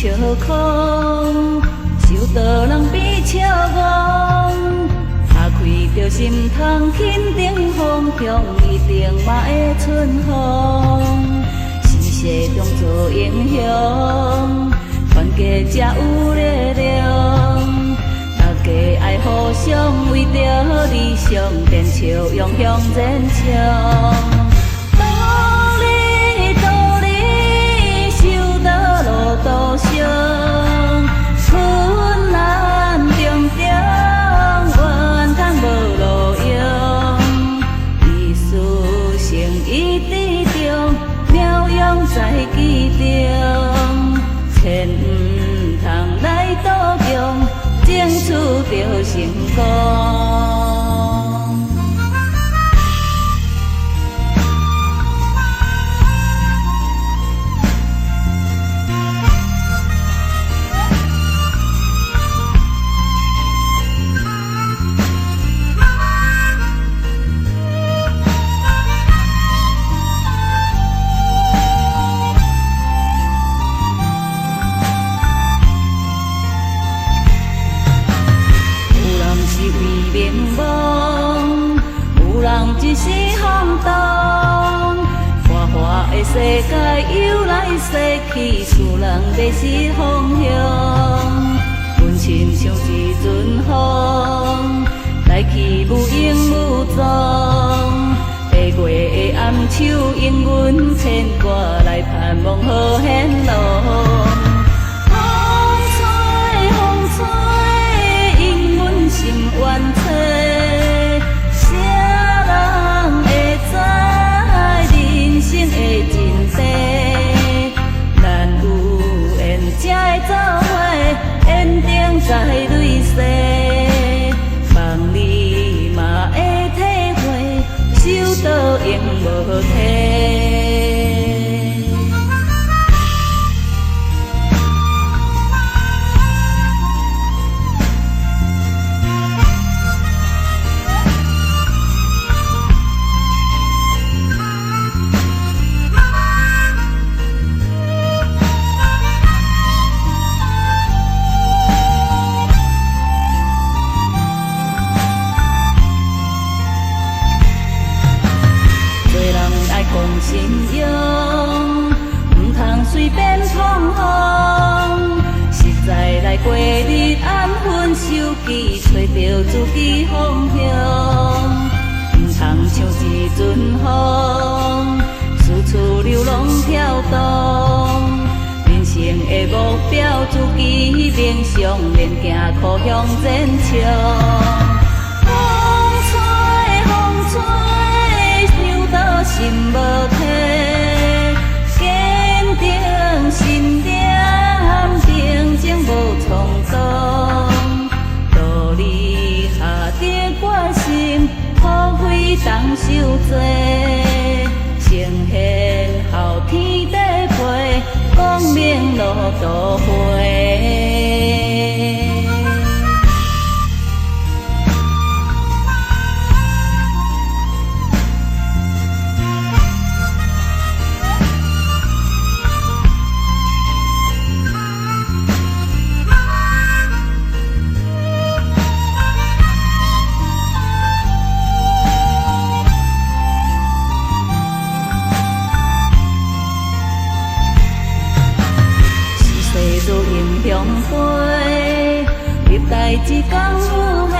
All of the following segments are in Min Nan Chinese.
笑空，修道人变笑戆，拍开著心窗，肯定方向，一定嘛會春風。生世中做英雄，團結才有力量。大家愛互相為著理想，展笑容向前衝。道理道理，修道路途上，困難重重，怨嘆無路用。藝術誠意之中，妙用在其中，千毋通來賭強，爭取著成功。有人是為名望，有人一時衝動。繁華的世界遊來逝去，使人迷失方向。阮親像一陣風，來去無影無蹤。八月的暗秋，永遠牽掛來盼望好現路。風吹風吹，引阮心冤凄。啥人會知人生的真諦？咱有緣才會做伙，緣定在累世。望你嘛會體會，修道永無退。做人愛講信用，毋通隨便碰風。實在來過日安分守己，揣著自己方向。毋通像一陣風，四處流浪飄蕩。人生的目標，自己冥想，免驚苦向前衝。風吹風吹，想到心無退，堅定信念，平靜無衝動。道理下定決心，無悔當受罪。先賢後天地陪，光明路途花。世做英雄輩，入代志講有戲，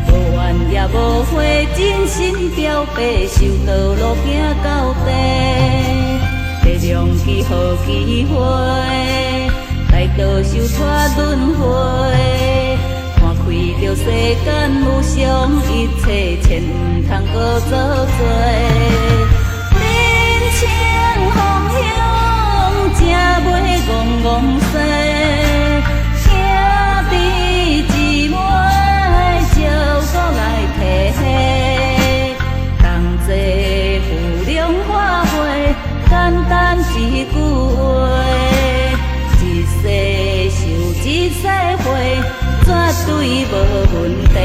無怨也無悔，真心表白，修道路行到底。力量機好機會，來道修脫輪迴，看開著世間無常，一切千毋通閣做罪。人生方向，才袂戇戇踅，兄弟姊妹照顧來提起，同齊扶龍化花，簡單一句話，一世受一世會，絕對無問題。